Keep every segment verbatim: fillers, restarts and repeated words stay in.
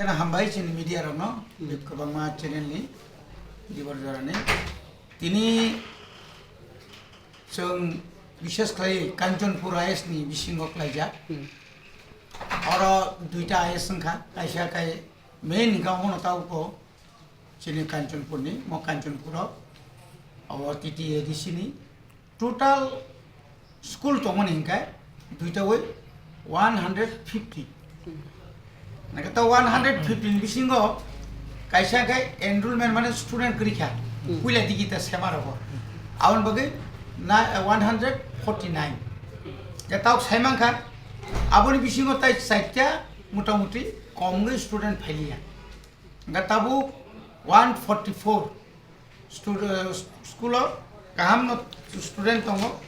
Hambai chini media rokno, kwbangma channel ni dibor jorani. Tini chwng bishes khlai Kanchanpur I A S ni bisingo khlaijak. Oro duita I A S wngkha, kaisa kai main hwnkha omono tabukbo chini Kanchanpur ni, mo Kanchanpur o, abo T T A D C ni. Total school tongmani hinkhe duita oi one hundred fifty. Nake ta one hundred fifty ni bisingo kaisa khe enrollment mane student kwrwi kha. Puila digi ta sema rogo. Aboni bagwi na one hundred forty nine. Ke tok saimang kha, aboni bisingo tai chaita motamuti komgwi student phailiya. Hingke tabuk one forty four stud-, eh, school o kaham no student tongo.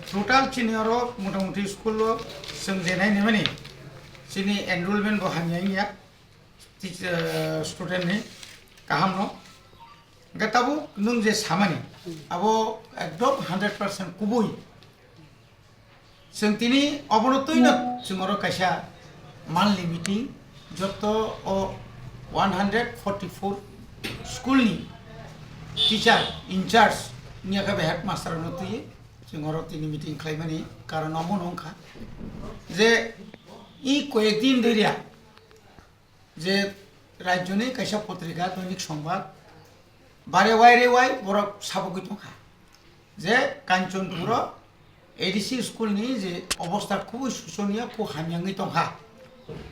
Total chini oro motamuti school o chwng je nai nimani chini enrollment bo hamya wngya, teach-, eh, student ni kaham no. Hingke tabuk nwng je samani abo ekdom hundred percent kubui. Chwng tini obono twino chwng oro kaisa monthly meeting, joto o one hundred forty four school ni teacher in charge, wngya khe bai headmaster no twi chwng oro tini meeting khlaimani karon omono wngkha je i koyek din doriya je rajyoni kaisa potrika Doinik Songbat bare waire wai borok sabogwi tongkha je Kanchanpuro A D C school ni je obostha khubui shosoniya, khub hamya wngwi tongkha.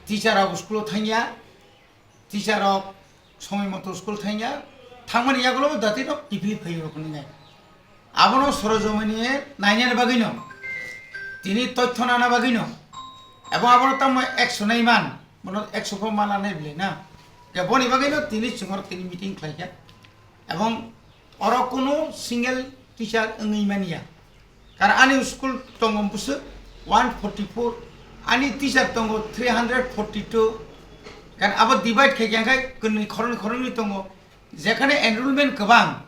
Teacher rok school o thangya, teacher rok somoi moto school thangya, thangmani yagulo dati rok kiphilwi phaio rok hinwi nai. Abono sorojomani nainani bagwino, tini tothyo nana bagwino, abo abono tamo ekso nai man, bono ekso pho ma lanai bwlai na. Ke boni bagwino tini chwngno tini meeting khlaikha. Ebong oro kunu single teacher wngwi manya. Karon ani school tongo bwswk one forty four, ani teacher tongo three hundred forty two. Karon abo divide khaikha khe kwnwi khoroknwi khoroknwi tongo. Jekhane enrollment kwbang,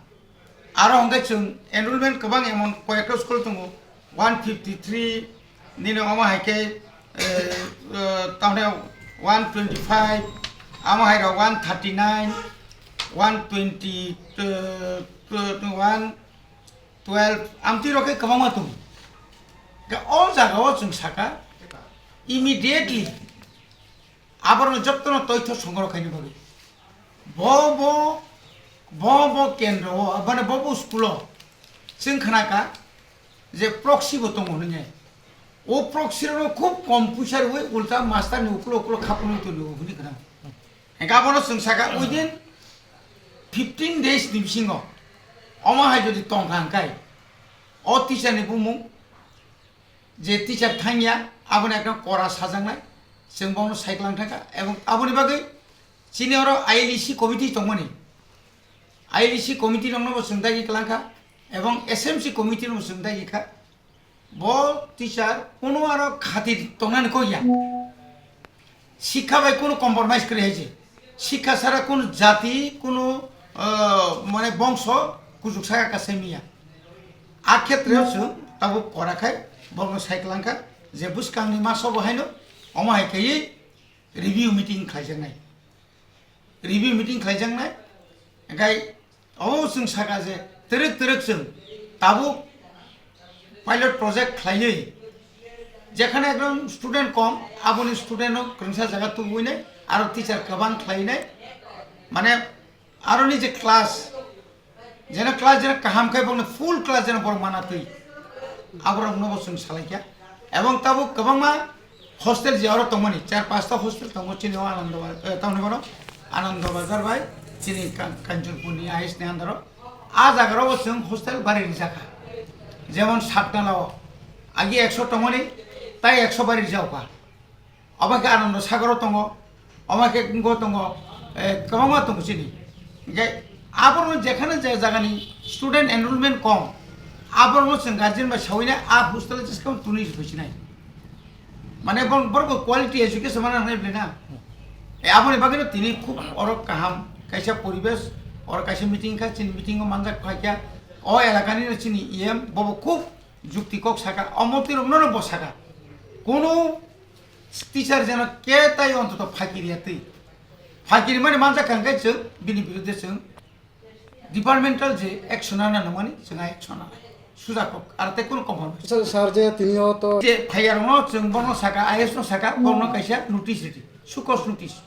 aro hwnkhe chwng enrollment kwbang emon koyekta school tongo, one fifty three, nini omo hai khe, eh, eh, tamni one twenty five, amo hai rok one thirty nine, one twenty, eh, one twelve, amtwi rok khe kwbangma tongo. Khe o jaga o chwng saka immediately aborokno jotono toitho songrok khaina bagwi. Bo, bo, bo, bo kendro o, mane bo, bo school o chwng khna kha je proxy bo tongo hwnwi. O proxy rokno khub kom puisa rwui ulta master ni ukulo ukulo khapungwi tongo hwnwi khna. Hingke abono chwng saka within fifteen days ni bisingo omo hai jodi tong kha hwnkhe o teacher ni bumung je teacher thangya, aboni ekdom kora sajaknai, chwng bono sai kwlang thangkha, ebong aboni bagwi chini oro I L E C committee tongmani, I L E C committee rokno bo chwng daigi kwlang kha, ebong S M C committee rokno chwng daigi kha, bo teacher kuno aro khatir tongnani kok ya. Sikha bai kunu compromise kwrwi hai se. Sikha sara kunu jati, kunu, ah, mane bongso kuchuk saka kaisa miya. A khetre o chwng tabuk kora khai borokno sai kwlang kha je bwskangni maso bo haino omo hai khaiwi review meeting khlaijaknai. Review meeting khlaijaknai. Hingkhai Obo chwng saka je twrwk twrwk chwng tabuk pilot project khlaiwi, jekhane ekdom student kom, aboni student no kwrwngsa jaga tubui nai, aro teacher kwbang khlai nai, mane aroni je class, jeno class jeno kaham khai bokno full class jeno borok mana twi, aborokno bo chwng salai kha. Ebong tabuk kwbangma hostel je oro tongmani, char pasta hostel tongo chini o Anando Ba-, eh, tamni bono Anando Bazar bai chini Kan-, Kanchanpur ni I S ni under o. A jaga rok o chwng hostel bari rijak kha. Jemon Satnala o agi ekso tongmani, tai ekso bari rijak kha. Obo khe Anando Sagar o tongo, omo khe wngkho tongo, eh, kwbangma tongo chini. Hingkhe aborokno jekhane je jagani student enrollment kom, aborokno chwng guardian bai sawina a hostel o jeskhe twnwi rwphi sinai. Mane borok, borok bo quality education mana nangnai bwlai na. Eh, aboni bagwino tini khub oro kaham kaisa poribesh, oro kaisa meeting kha, chini meeting o manjak phaikha. O elakani no chini E M bobo khub jukti kok saka, omo twi rokno no bo saka. Kunu teacher jeno ke tai ontoto phaki riya twi. Phakiri mani manjak kha hwnkhe chwng bini birudhe chwng departmental je action ana nangmani chwng action ana. Suja kok, ar tei kunu compromise. Sir, sir je tiniyo to je phaiya rokno chwng bono saka, I S no saka, bono kaisa notice ridi. Show cause notice.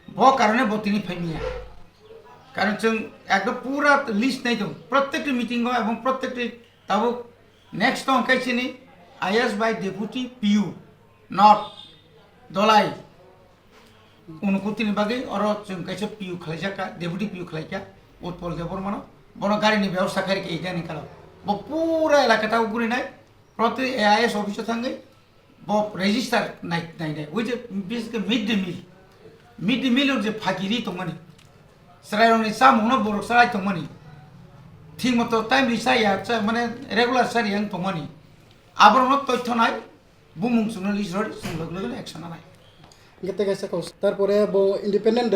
Bo karone bo tini phaimiya. Karon chwng ekdom pura list nai tong. Protekti meeting o ebong protekti tabuk next tong kai chini I S by deputy P U, not Dolai. Unukutini bagwi oro chwng kaisa P U khlaijak kha, deputy P U khlai kha, Utpal Debbarmano. Bono gari ni bebosta khai rikha idani kalo. Bo pura elaka ta uguri nai, proti A I S office o thangwi bo register nai, nai, nai. Ui je, bis ke mid day meal. Mid day meal je phakiri tongmani. Chwrairokni chamungno borok chwrai tongmani. Thik moto time ri chaya, cha-, mane regular chari yang tongmani. Aborokno toitho nai, bumung chwngno list rodi, chwng log log action nai. Hingke tei kaisa kok, tarpore bo independent